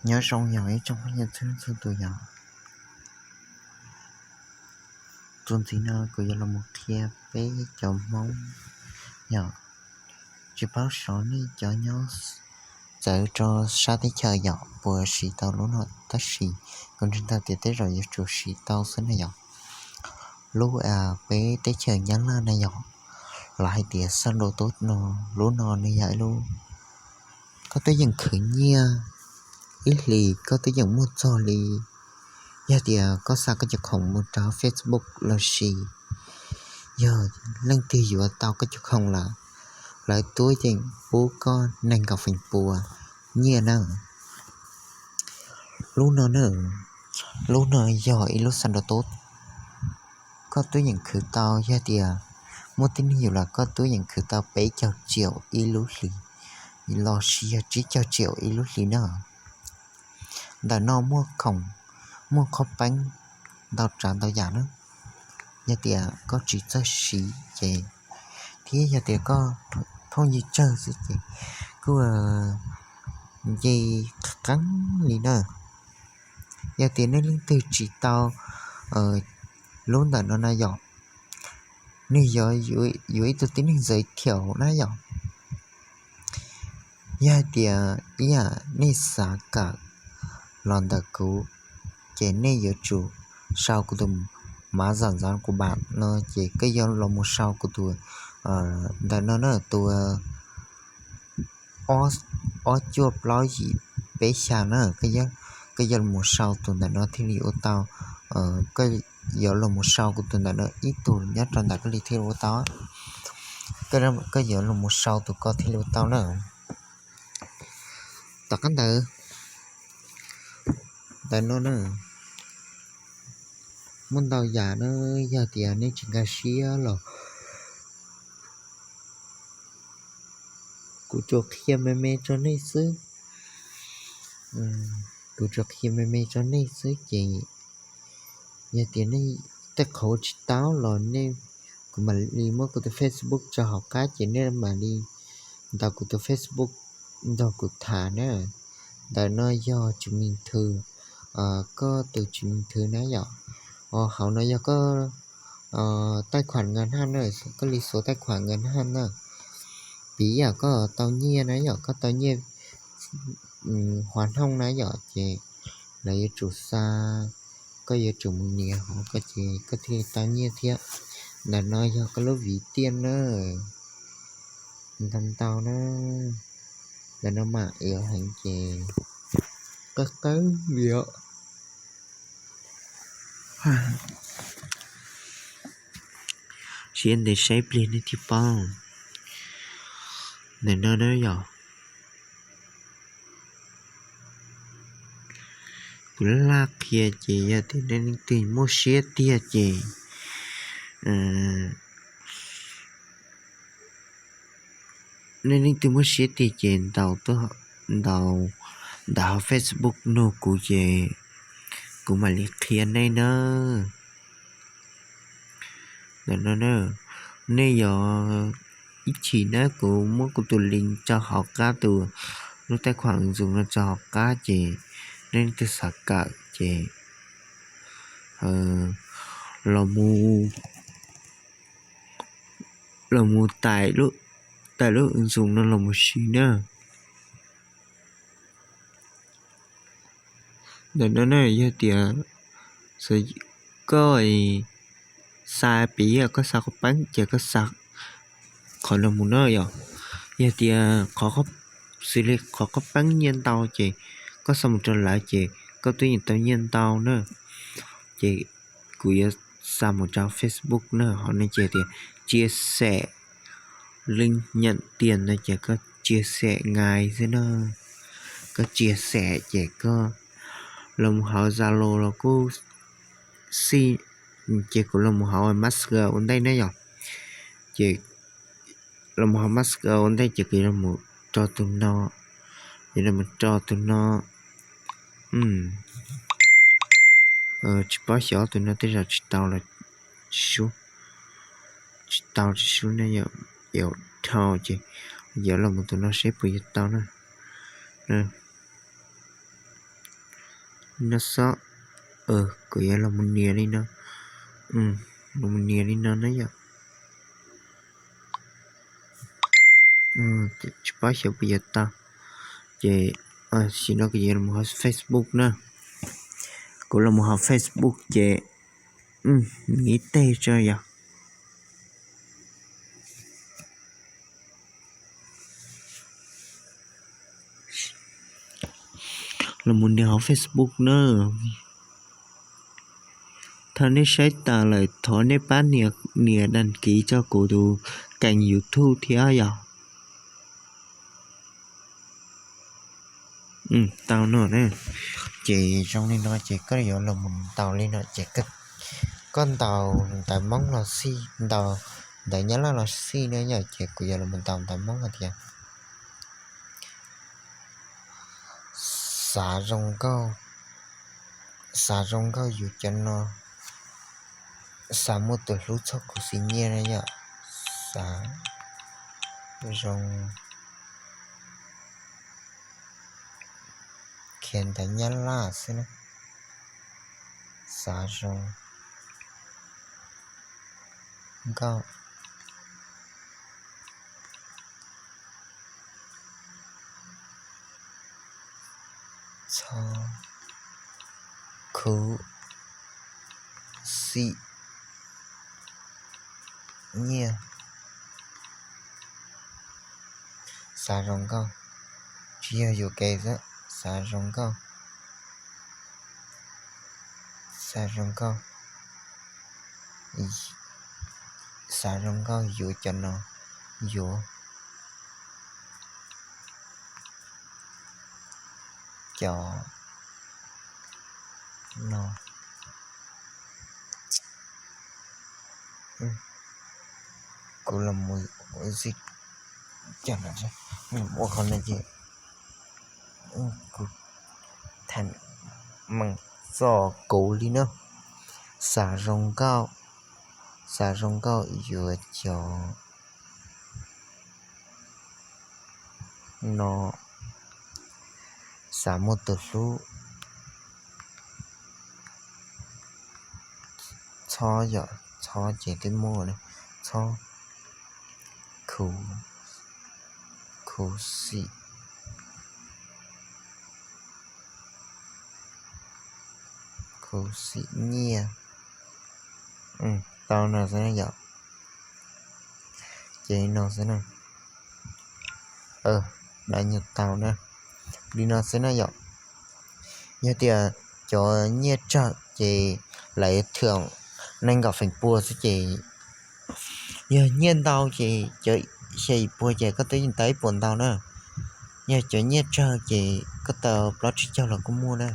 Nyob zoo yog ib tsoom phooj ywg txhua leej txhua tus yom. Txuas ntxiv no kuv yuav los mus qhia peb cov Hmoob yom, tsis paub xyov nej cov nyob txawv rau sab teb chaws yom puas siv tau lub no, tab sis kuv ntseeg tau tias tej zaum yuav tsum siv tau xwb na yom. Lub peb teb chaws Nyab Laj na yom, los hais tias Xab Nrau Tub no, lub no nws yog ib lub koj twb yeej khwv nyiaj ib hlis koj twb yeej muaj txog li. Yog tias koj xa koj cov khoom mus rau Facebook los sis yog leej twg yuav tau koj cov khoom lawm, lawv tuab yeem pub koj nees nkaum feem pua nyiaj na. Lub no na, lub no yog ib lub Xab Nrau Tub koj twb yeem khwv tau, yog tias muaj tib neeg yus los koj twb yeem khwv tau peb caug tsiaum ib lub hlis los sis yog tsib caug tsiaum ib lub hlis na. Ntawm no muaj khoom, muaj qhov peeb ntau tsav ntau yam na. Yog tias koj tsis txawj siv ces, thiab yog tias koj phooj ywg tsawg xwb ces kuj nce qeeb li na. Yog tias nej leej twg tsis tau lub ntawm no na yom, nws yog yuav ib tug tib neeg zawv thiaum na yom. Yog hais tias ib yam nej xav kawm los ntawm kuv, ces nej yuav tsum sau kuv tus mav zam ntxov kuv bam no ces koj yuav los mus sau kuv tus ntawm no na, tus ob cuaj plaub yim peb xya na, koj yuav los mus sau tus ntawm no thiaj li ua tau. Koj yuav los mus sau kuv tus ntawm no ib tug nyob rau ntawm koj li thiaj li ua tau. Koj yuav los mus sau tus ko thiaj li ua tau na. Tom qab ntawd, ntawm no na, muaj ntau yam na, yog tias nej tsis nkag siab los kuv tsuas qhia me me rau nej xwb. Kuv tsuas qhia me me rau nej xwb ces yog tias nej tej qhov tsis tau los nej, kuv mam li muab kuv tus Facebook tso hauv qab ces nej mam li ntaus kuv tus Facebook nrog kuv tham na. Ntawm no yog chứng minh thư, koj tus chứng minh thư na yom. Hauv no yog koj taij khuam nkas haj na, koj li xuav taij khuam nkas haj na. Piv yam koj tau nyiaj na yom, koj tau nyiaj huav hnooj na yom, ces lawv yuav tsum xa, koj yuav tsum mus nias hauv ko ces koj thiaj li tau nyiaj thiab. Ntawm no yog koj lub viv tiaj na, ntau ntau na, ntawm no mam ev heev ces qawb qawb li os. Siab ntev saib pliag nej thiaj paub. Ntawm no na yom, kuv laj laj qhia ces yog tias nej leej twg muaj siab tiag ces, nej leej twg muaj siab tiag ces ntaus, ntaus ntawm hauv Facebook nug kuv ces kuv mam li qhia nej na. Ntawm no, nej yog ib chim na kuv muab kuv tus link tso hauv qab, tus lub taij khuam zoom no tso hauv qab ces nej leej twg xav kawm ces los mus, los mus tải lub ứng dụng no los mus siv na. Ntawm no na yog tias koj xa, piv yam koj xa qhov peeb ces koj xa qhov no mus na yom. Yog tias qhov, xws li qhov qhov peeb nyiaj ntau ces koj xa mus rau lawv ces koj twb yeej tau nyiaj ntau na. Ces kuv yuav xa mus rau Facebook na, hauv no ces tias chia sẻ, link nhận tiền no ces koj chia sẻ ngay xwb na. Koj chia sẻ ces koj los mus hauv Zalo los kuj xij, ces kuv los mus hauv Messenger ua ntej na yom. Ces los mus hauv Messenger ua ntej ces kuv yuav los mus rau tus no, yuav los mus rau tus no. Tsis paub xyov tus no tej zaum tsis tau los, tsis sub, tsis tau tsis sub ne yom. Yuav dhau ces yuav los mus tus no seb puas yuav tau na. No xwb, kuv yuav los mus nias li no, los mus nias li no na yom. Tsis paub xyov puas yuav tau, ces tam sim no kuv yuav los mus hauv Facebook na. Kuv los mus hauv Facebook ces ib teg tso yom. Los mus nias hauv Facebook na. Thaum nej saib tas lawm thov nej pab nias đăng ký tso kuv tus kênh YouTube thiab yom. Tau no na, ces zoo li no ces koj yuav los mus ntaus li no ces koj ntaus ntawv Hmoob los xij, ntaus ntawv Nyab Laj los xij na yom, ces kuv yuav los mus ntaus ntawv Hmoob hais tias xav zoo nkauj, xav zoo nkauj yus cov no, xav muaj tus hlub txhob khuv xim nyiaj na yom, xav zoo khiav ntawv Nyab Laj xwb na, xav zoo nkauj txhob khuv xim nyiaj, xav zoo nkauj, tsis yog yuam kev xwb, xav zoo nkauj, xav zoo nkauj, xav zoo nkauj yuav cov no, yuav cov no. Kuv los mus zib, ua qhov no ces kuv tham meem txog kuv li na. Xav zoo nkauj, xav zoo nkauj yuav cov no, xav muaj tus hlub txhob yom, txhob ces twb muaj na, txhob khuv, khuv xim, khuv xim nyiaj. Tau no xwb na yom. Ces no xwb na. Dab nyuag tau na. Li no xwb na yom. Yog tias cov nyiaj tsawg ces lawv thưởng nees nkaum feem pua xwb ces, yog nyiaj ntau ces cov xya yim pua ces koj twb tau ib puas ntau na. Yog cov nyiaj tsawg ces koj tau plaub tsib caug los kuj muaj na.